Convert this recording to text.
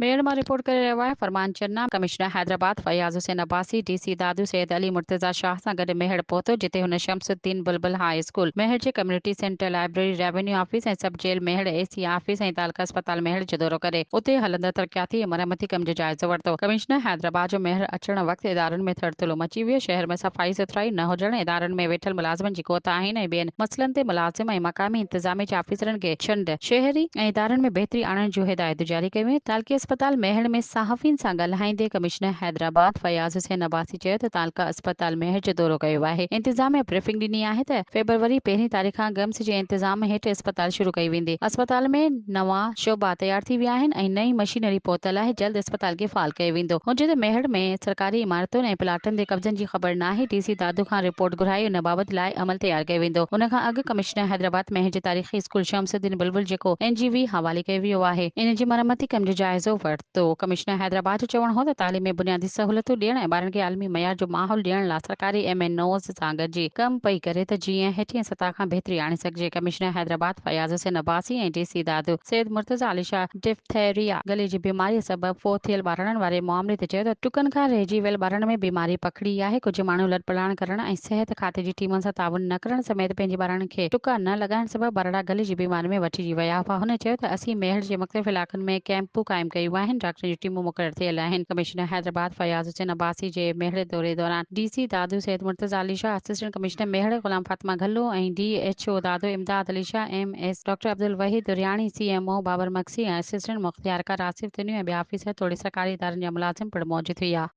ميهڙ مان رپورٽ ڪري رهيو آهي Farman Channa, commissioner Hyderabad Fayaz Hussain Abbasi D C Dadu Syed Ali Murtaza Shah سان گڏ ميهڙ پهتو جتي هن شمس الدين بلبل هاء اسڪول ميهڙ جي community centre library revenue office ۽ sub jail Mehar A C office ۽ تعلقه اسپتال ميهڙ جو دورو ڪري اتي هلندڙ ترقياتي ۽ مرمتي ڪم جو جائزو ورتو. ڪمشنر حيدرآباد جو ميهڙ اچڻ وقت ادارن ۾ ٿڙٿلو مچي ويو شهر ۾ صفائي سٿرائي نه هجڻ ادارن ۾ ويٺل ملازمن جي ڪوتاهين ۽ ٻين مسئلن تي ملازم ۽ مقامي انتظاميه جي آفيسرن کي ڇنڊ شهري ۽ ادارن ۾ بهتري آڻڻ جون هدايتون جاري ڪيون ويون. تعلقي اسپتال ميهڙ ۾ صحافين سان ڳالهائيندي ڪمشنر حيدرآباد فياض حسين عباسي چيو ته تعلقه اسپتال ميهڙ جو دورو ڪيو آهي، انتظاميا بريفنگ ڏني آهي ته فيبروري پهرين تاريخ کان گمس جي انتظام هيٺ اسپتال شروع ڪئي ويندي، اسپتال ۾ نوان شعبا تيار ٿي ويا آهن ۽ نئين مشينري پهتل آهي، جلد اسپتال کي فعال ڪيو ويندو. هن چيو ته ميهڙ ۾ سرڪاري عمارتن ۽ پلاٽن تي قبضن جي خبر ناهي، ڊي سي دادو کان رپورٽ گهرائي ان بابت لاء عمل تيار ڪيو ويندو. ان کان اڳ ڪمشنر حيدرآباد ميهڙ جي تاريخي اسڪول شمس الدين بلبل جيڪو اين جي وي حوالي ڪيو ويو آهي ان جي مرمتي ڪم جو جائزو ورتو. ڪمشنر حيدرآباد جو چوڻ هو ته تعليم ۾ بنيادي سهولتون ڏيڻ ۽ ٻارن کي عالمي معيار جو ماحول ڏيڻ لا سرڪاري ايم اين اوز سان گڏجي ڪم پئي ڪري ته جيئن هيٺين سطح کان بهتري آڻي سگهجي. Commissioner Hyderabad Fayaz Hussain Abbasi ۽ D C Dadu Syed Murtaza Ali Shah diphtheria, گلي جي بيماريء سبب فوت ٿيل ٻارڙن واري معاملي تي چيو ته ٽڪن کان رهجي ويل ٻارڙن ۾ بيماري پکڙي آهي، ڪجهه ماڻهو لڏپلاڻ ڪرڻ ۽ صحت کاتي جي ٽيمن سان تعاون نه ڪرڻ سميت پنهنجي ٻارڙن کي ٽڪا نه لڳائڻ سبب ٻارڙا گلي جي بيماري ۾ وٺجي ويا هئا. هن چيو ته اسين ميهڙ جي مختلف علائقن ۾ ڪئمپون قائم ڪيون آهن، ڊاڪٽرن جون ٽيمون مقرر ٿيل آهن. ڪمشنر حيدرآباد فياض حسين عباسي جي ميهڙ دوري دوران D C Dadu Syed Murtaza Ali Shah, assistant commissioner Mehar Ghulam Fatima Ghalo ۽ D H O Dadu Imdad Ali Shah, M S doctor Abdul Wahid Daryani, C M O Babar Magsi ۽ assistant مختيارڪار آصف تنيو ۽ ٻيا officer توڙي سرڪاري ادارن جا ملازم پڻ موجود هيا.